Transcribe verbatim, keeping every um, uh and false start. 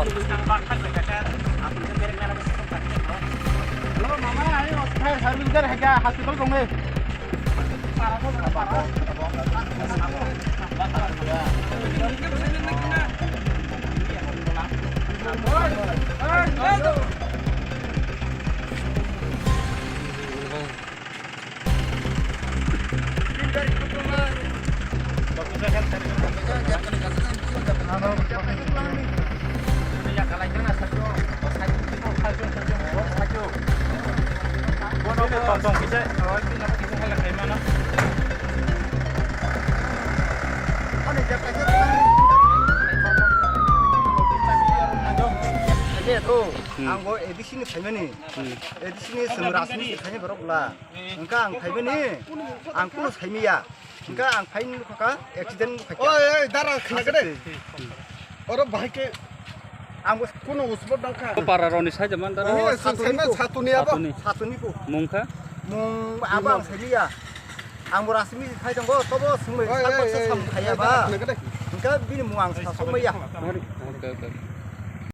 Hello, mama, ayo, saya service dari harga hospital kong eh. Ang bo A D C ni phaimani. Hmm. A D C ni chwng Rasmisi khaini borok bwla. Hwnkha ang phaimani, ang kuno saimaya. Hwnkha ang phaini nukha kha accident nukha kha. Oi, oi, dara khna kade. Oro bahai ke. Ang bo kuno usbot dang kha. O para roni sai jaman dara. Oh, satuni saima ko. Satuni abo. Satuni. Satuni ko. Mung kha? Mung abo ang saimaya. Ang bo Rasmisi khai tongo, tobo swngbai. Oi, oi, oi, oi, dara khna kade. Hwnkha bini mung ang sasokmaya. Okay, okay.